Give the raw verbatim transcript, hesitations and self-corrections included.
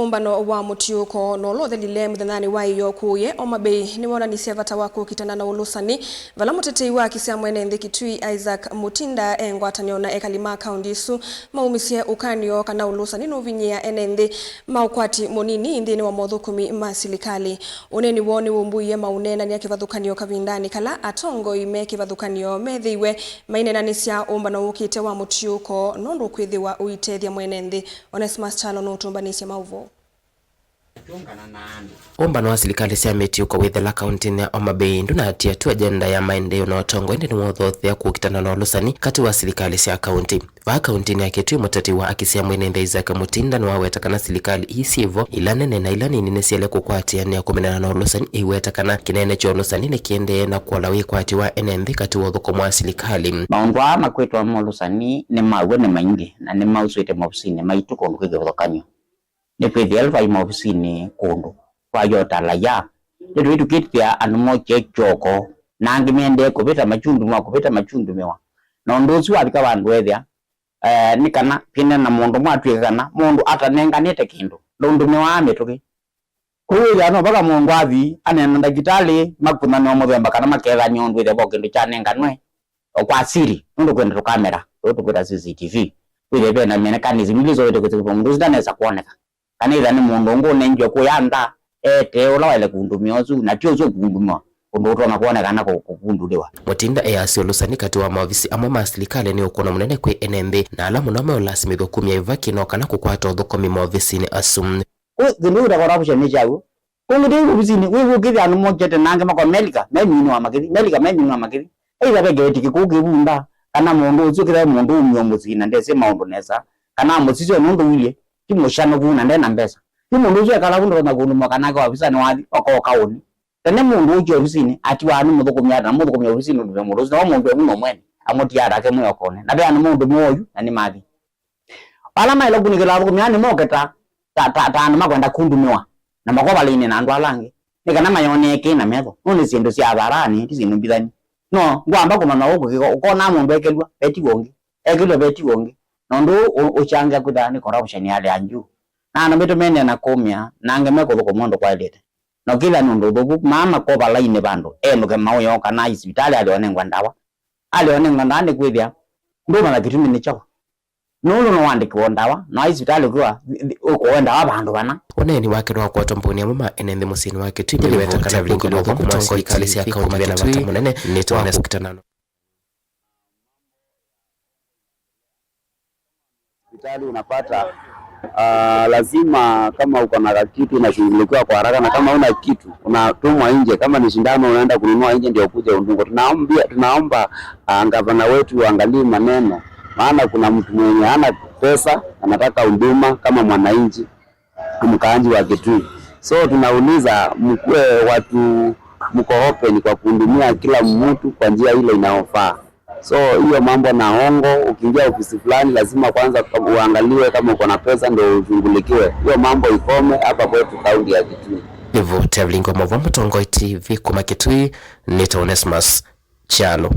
Ũmbano wa mũtiũko na ũla ũthelile mũthenyanĩ wa ĩyoo kũũye Homa Bay nĩwonanisye vata wa kũkitana na ũlũsani, vala mũtetei wa haki sya mwene nthĩ Kitui Isaac Mutinda e ngwatanĩo na ekali ma kaunti ĩsu maumisye ũkany'o kana ũlũsani nũvinyĩĩa ene nthĩ ma ũkwati mũnini nthĩnĩ wa mothũkũmi ma silikalĩ. Ũneeni woo nĩwũmbũie maũneenany'a kĩvathũkany'o kavindanĩ kala atongoi me kĩvathũkany'o methĩiwe maineenanĩsya ũmbano wũkĩte wa mũtiũko nũndũ kwĩthĩwa ũitethya mwene nthĩ. Onesmus Kyalo nũtũmbanĩsye maũvoo. Ũmbano wa silikalĩ sya mĩtiũko wĩthela kauntinĩ ya Homa Bay ndũnatia tu agenda ya maendeeo na ũtongoi, ĩndĩ nĩwothothea kũkitana na ũlũsani katĩ wa silikalĩ sya kaunti. Vaa kauntinĩ ya Kitui, mũtetei wa haki sya mwene nthĩ Isaac Mutinda nĩwaweta kana silikalĩ ii syĩvo, ila nene na ila nini, nĩsyaĩle kũkwatĩanĩa kũmenana na ũlũsani. Aiweta kana kĩnene kya ũlũsani nĩkĩendee na kũola wĩkwatyo wa ene nthĩ katĩ wa ũthũkũmi wa silikalĩ. Maũndũ aa makwĩtwa ma ũlũsani nĩ ma w'o nĩ maingĩ, na nĩmausũĩte maovisinĩ maitũ kũndũ kwĩ kĩvathũkany'o. Nĩkwĩthĩa vai maovisinĩ kũndũ kwayota laya, nĩtũitũkĩtĩthya andũ mokye kyoko, na angĩ mendee kũvĩta machundumĩwa, kũvĩta machundumĩwa. Na ũndũ ũsu wavika vandũ ethĩa, eh, nĩ kana twĩne na mũndũ mwatw'ĩka kana mũndũ atanenganĩte kĩndũ, ndũndũmĩwaa mĩtũkĩ. Kwoou wĩthĩa no vaka mũndũ athi aneena na ndakĩtalĩ, makũnanĩwa mũthemba kana makethany'a ũndũ wĩthĩa vo kĩndũ kyanenganwe o kwa siri, nũndũ kwĩna tũkamera tũũ tũkwĩta C C T V. Wĩthĩa ve na mechanism ila iseũvĩte kũsecure mũndũ ũsu ndanesa kwoneka. Kana ĩtha nĩ mũndũ ũngĩ ũnengiwe kũya nda, etee ũla waĩle kũundũmĩa ũsu, na ti ũsu ũkundũmĩwa, ũndũ ũtonya kwoneka kana kũ-, kũkundũlĩwa. Mutinda easya ũlũsani katĩ wa maovisi amwe ma silikalĩ nĩ ũkũno mũnene kwĩ ene nthĩ, na ala mũno meũlasimĩthw'a kumya ĩvaki no kana kũkwata ũthũkũmi maovisinĩ asu. Kũ-, kĩndũ kĩta corruption nĩ kya w'o. Kũngĩ tei ovisinĩ, wĩw'ũkĩthya andũ mokĩte na angĩ mako Melika, meminũa makĩthi, Melika meminũa makĩthi. Either ve kĩveti kĩkũũ kĩvunda, kana mũndũ ũsu kĩthae mũndũ umio mũsyĩ na ndesĩ maũndũ nesa, kana amũsisya nũndũ ũilyĩ ti mũshanũku na nde na mbesa. Yu mũndũ ũsu ekala vu ndonya kũndũmwa kana ake wavisanĩ wathi, oka ũkaũni. Tene mũndũ ũkya ovisinĩ, atiwaa nĩ mũthũkũmi ata, na mũthũkũmi ovisinĩ ũndũmĩa mũndũ ũsu, na wa mũndũ emũno mwene, amũtiaa take mwĩokone. Na ve andũ maũndũmĩwa oyu, na nĩmathi. Ala maĩle kũkunĩkĩla athũkũmi aa nĩmoke ta, ta, ta, ta andũ makwenda kundumĩwa, na makovalĩine na andũ ala angĩ, nĩ kana mayonee kĩ na metho. Nũndũ nĩ syĩndũ sya avaraanĩ, ti syĩndũ mbithani. No, ngwamba kũmanya ũkũkĩka, ũkonaa mũndũ ekĩlw'a, vetigwa ũngĩ, ekĩlw'a, vetigwa ũngĩ. Na ũndũ ũũ ũ-, ũkyangĩa kwĩthĩwa nĩ corruption ya hali ya juu. Na andũ maitũ mendee na kũmĩa, na angĩ mekũthũkũma ũndũ kwaĩlĩte. Na ũkĩthĩa nĩ ũndũ ũthũku, maa makovalainĩ vandũ, enũke maũyoo kana athi sivitalĩ alĩwa nengwa ndawa. Alĩwa nengwa ndawa nĩ kwĩthĩa ndũmanya kĩtumi nĩ kyaũ. Nũndũ nũandĩkĩwa ndawa, na athi sivitalĩ ũkĩwa ũkoe ndawa vandũ vana. Ũneeni wake nĩwakwatwa mbũni amwe ma ene nthĩ mũsyĩnĩ wa Kitui, nĩweta kana kũkĩla ũthũkũmi wa silikalĩ sya kaunti wĩna vata mũnene nĩ tondũ kũkitana na hospitali unapata, ah, lazima kama uko na kitu unashughulikiwa kwa haraka, na kama una kitu unatumwa nje, kama ni shindano unaenda kununua nje ndio ukuje udungwe. Tunaombia, tunaomba, ah, gavana wetu uangalie maneno, maana kuna mtu mwenye hana pesa anataka huduma kama mwananchi, mkaaji wa Kitui. So tunauliza mkuwe watu mko open kwa kuhudumia kila mtu kwa njia ile inayofaa. So hiyo mambo na hongo, ukiingia ofisi fulani lazima kwanza uangaliwe kama uko na pesa ndio ushughulikiwe. Hiyo mambo ikome hapa kwetu kaunti ya Kitui. Nĩvo Tevlingo Mova, Mũtongoi T V kuma Kitui, nĩ ta Onesmus Kyalo.